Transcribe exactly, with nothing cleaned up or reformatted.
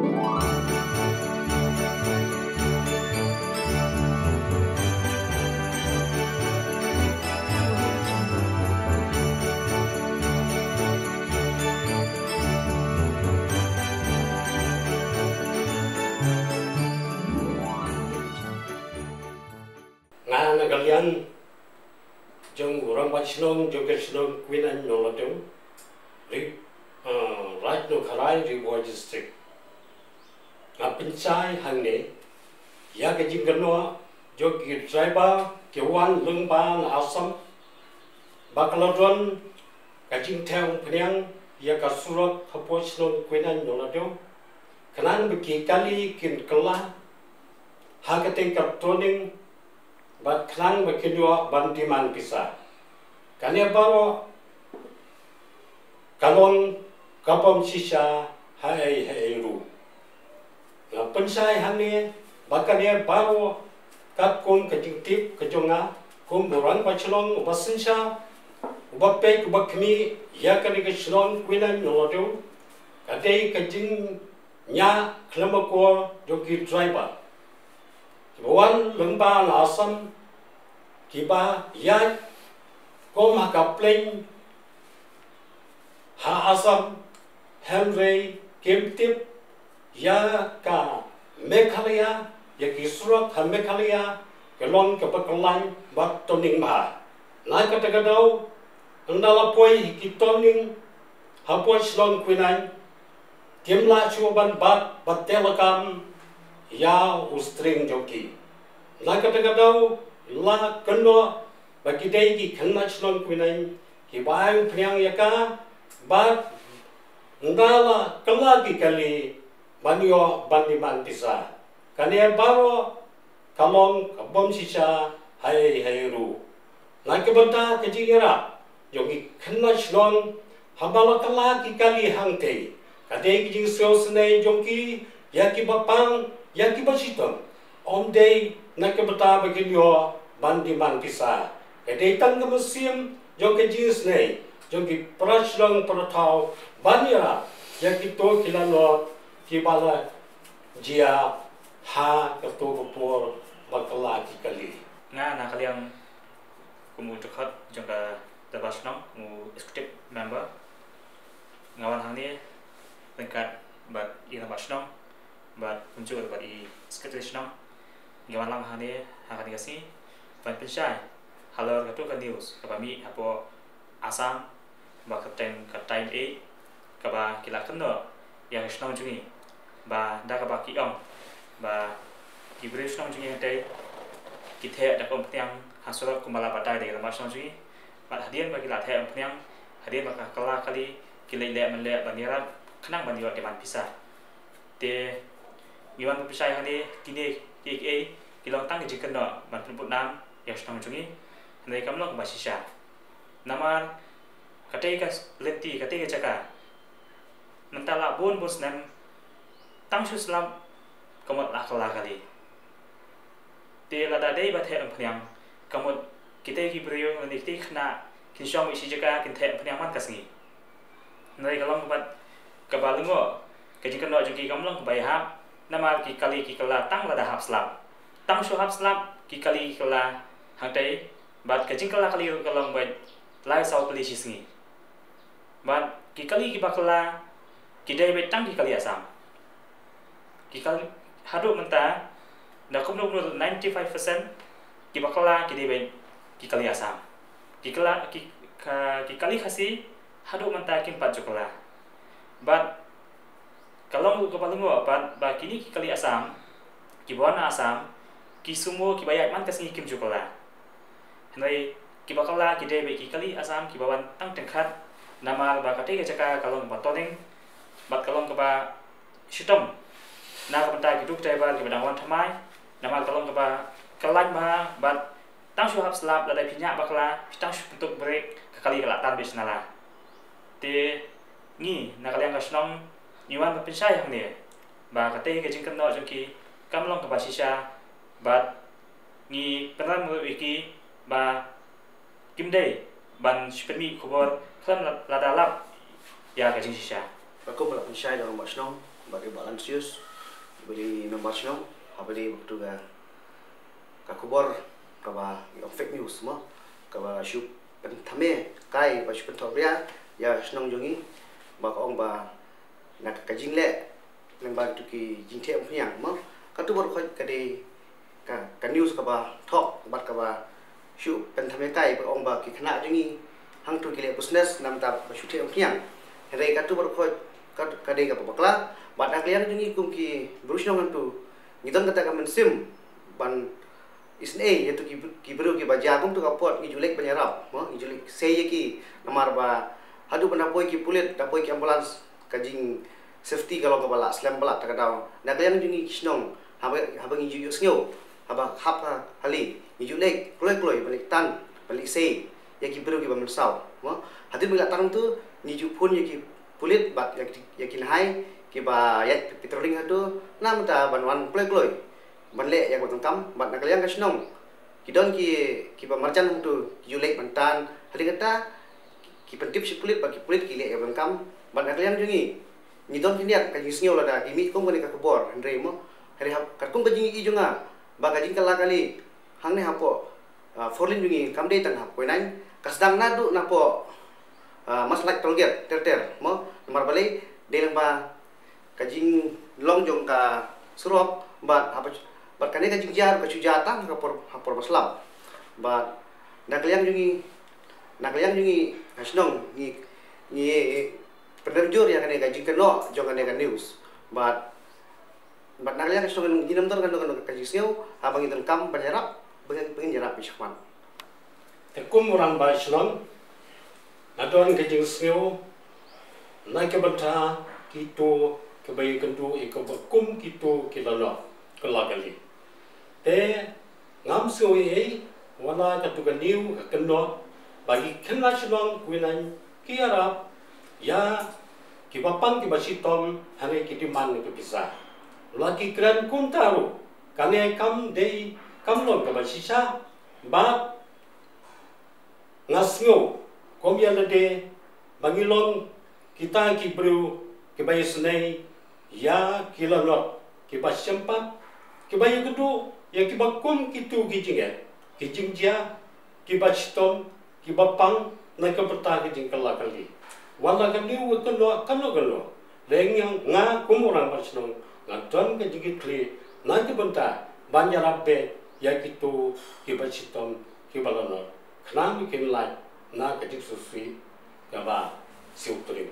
Nga na ka liang jong u Rangbah Shnong jong ka shnong Kwinain Nongladew, Ri, uh, Raid Nohkharai, Ri Bhoi District. Nga pynshai hangne ïa ka jingkynnoh jong ki driver ki wan lyngba na Assam ba ka la don ka jingtheh umphniang ïa ka surok hapoh shnong Kwinain Nongladew, khnang ba ki kali kin kylla ha katei ka turning bad khnang ba kin ïoh ban demand pisa. Kane baroh ka long ka bym shisha haei haei ruh. Nga pynshai hangne ba kane baroh katkum ka jingtip ka jong nga kum u Rangbah Shnong uba synshar, uba peit, uba khmih ïa kane ka shnong Kwinain Nongladew, ka dei ka jingñiah khlem akor jong ki driver kiba wan lyngba na Assam, kiba ïaid kum ha ka plane ha Assam, hynrei kim tip ïa ka Meghalaya, ïa ki surok ha Meghalaya, ka long kaba kyllain bad turning bha. Na kata ka daw, ynda la poi ki turning hapoh shnong Kwinain, kim lah shuh ban bat bad teh lakam ïa u steering jong ki. Na kata ka daw la kynnoh ba ki dei ki khynnah shnong Kwinain kiba ai umphniang ïa ka, bad ynda la kylla ki kali ban ïoh ban demand pisa. Kane baroh ka long ka bym shisha haei haei ruh. Na ka bynta ka jingïarap jong ki khynnah shnong, haba la kylla ki kali hangtei, ka dei ka jingsngewsynei jong ki ïa kiba pang, ïa kiba shitom. Ym dei na ka bynta ba kin ïoh ban demand pisa. Ka dei tang ka mynsiem jong ka jingisynei jong ki para shnong para thaw ban ïarap ïa kito ki lanot kiba la jia ha kato ka por ba kylla ki kali. Nga na ka liang kum u dkhot jong ka Dorbar Shnong, u executive member, nga wan hangne ryngkat bad i Rangbah Shnong bad kumjuh bad i Secretary Shnong. Nga wan lang hangne ha kane ka sngi ban pynshai halor kato ka news kaba mih hapoh Assam, ba kyrteng ka Time Eight, kaba ki la kynnoh ïa ka shnong jong ngi ba da kaba ki ong ba ki briew shnong jong ngi hangtei ki theh da ka umphniang ha surok kumba la batai da i Rangbah Shnong jong ngi. Bad hadien ba ki la theh umphniang, hadien ba ka kylla kali, ki leit leh mynleh ban ïarap khnang ban ïoh demand pisa. Te ngi wan pynshai hangne kine kiei kiei ki long tang ki jingkynnoh ban pynbud nam ïa ka shnong jong ngi, hynrei kam long ba shisha. Namar katei ka lynti, katei ka jaka mynta la bun bun snem tang shu slap ka mut la kylla kali. Te lada dei ba theh umphniang, ka mut kitei ki briew lane kitei ki khynnah kin shong beit shi jaka kin theh umphniang man ka sngi. Hynrei ka long kaba, kaba lyngngoh, ka jingkynnoh jong ki kam long kaba ïahap, namar ki kali ki kylla tang lada hap slap. Tang shu hap slap ki kali ki kylla hangtei, bad ka jingkylla kali ruh ka long beit lai saw tylli shi sngi. Bad ki kali kiba kylla ki dei beit tang ki kali Assam. Ki kali haduh mynta da kumno kumno ninety-five percent kiba kylla ki dei beit ki kali Assam. Ki kylla ki, ka, ki kali Khasi haduh mynta kim pat ju kylla. Bad ka long ruh kaba lyngngoh pat ba kine ki kali Assam kiba wan na Assam, ki sumo kiba ïaid man ka sngi kim ju kylla. Hynrei kiba kylla ki dei beit ki kali Assam kiba wan tang tyngkhat, namar ba katei ka jaka ka long kaba turning bad ka long kaba shitom na ka bynta ki duk driver kiba dang wan thymmai, namar ka long kaba kyllain bha bad tang shu hap slap, lada phi ñiah bakla phi tang shu pyntuk brake, ka kali ka la tan beit sha nala. Te ngi na ka liang ka shnong ngi wan ban pynshai hangne ba katei ka jingkynnoh jong ki kam long kaba shisha, bad ngi pynrem ruh ïa ki ba kim dei ban shu pynmih khubor khlem la, lada lap ïa ka jingshisha. Ka kum ba la pynshai da u rangbah shnong, Bad i Bah Lansius, bad i member shnong, haba dei bad tu ka, ka khubor kaba ong fake news mo, kaba shu pynthymmai kai, ba shu pynthohbria ïa shnong jong ngi, ba ka ong ba na ka jingleh lyngba tu ki jingteh umphniang mo. Katu baroh khoit ka dei ka, ka news kaba thok bad kaba shu pynthymmai kai ba ong ba ki khynnah jong ngi hangtu ki leh business namar ba shu teh umphniang. Hynrei katu baroh khoit ka, ka dei kaba bakla bad na ka liang jong ngi kum ki briew shnong hangtu ngi don kata ka mynsiem ban isynei ïa tu ki, ki briew kiba jia kum tu ka por ngi ju leit ban ïarap mo, ngi ju leit sei ïa ki namar ba haduh ban da poi ki pulit, da poi ki ambulance, ka jing safety ka long kaba lah slem palat. Ta ka daw na ka liang jong ngi ki shnong, haba, haba ngi ju ïohsngew, haba hap ha hali ngi ju leit kloi kloi ban leit tan, ban leit sei ïa ki briew kiba mynsaw mo. Hadien ba ngi lah tan tu ngi ju phone ïa ki pulit bad ïa ki, ïa ki nehai kiba ïaid patrolling hatu namar ban wan kloi kloi ban leh ïa kaba donkam. Bad na ka liang ka shnong ki don ki, kiba marjan hangtu ki ju leit ban tan, hadien kata ki pyntip sha pulit bad ki pulit ki leh ïa kaba donkam. Bad na ka liang jong ngi ngi don khyndiat ka jingsngew lada ki mih kum kane ka khubor, hynrei mo, hynrei hap katkum ka jingïohi jong nga ba ka jingkylla kali hangne hapoh, ah, four lane jong ngi kam dei tang hapoh Koinai, ka sdang naduh napoh, ah, Maslait Toll Gate ter ter mo, namar balei, dei lyngba ka jinglong jong ka surok bad haba, bad kane ka jingjia ka shu jia tang ha por, ha por ba slap. Bad na ka liang jong ngi, na ka liang jong ngi ha shnong ngi, ngi pynrem jur ïa kane ka jingkynnoh jong kane ka news. Bad, bad na ka liang ka shnong ngi nym don kano kano ka jingsngew, haba ngi donkam ban ïarap, ba ngin, ba ngin ïarap shakhmat. Te kum u rangbah shnong nga don ka jingsngew na ka bynta kito kiba ïakynduh ïa kaba kum kito ki la noh kylla kali. Te ngam sngew ei ei wat la katu ka news ka kynnoh ba ki khynnah shnong Koinai ki ïarap ïa kiba pang kiba shitom hangne ki demand ïa ka pisa. La ki kren kumta ruh kane kam dei, kam long kaba shisha. Bad nga sngew kum ïa lade ba ngi long kita ki briew kiba ïasnei ïa ki la noh kiba shempat, kiba ïakynduh ïa kiba kum kito ki jingeh, ki jingjia, kiba shitom, kiba pang na ka bynta ka jingkylla kali. Wat la ka news ka kynnoh kano kano, leng ïa nga kum u rangbah shnong nga don ka jingkitkhlieh na ka bynta ban ïarap beit ïa kito kiba shitom, kiba la noh, khnang ba kin lait na ka jingsngewsih kaba sngewtrei.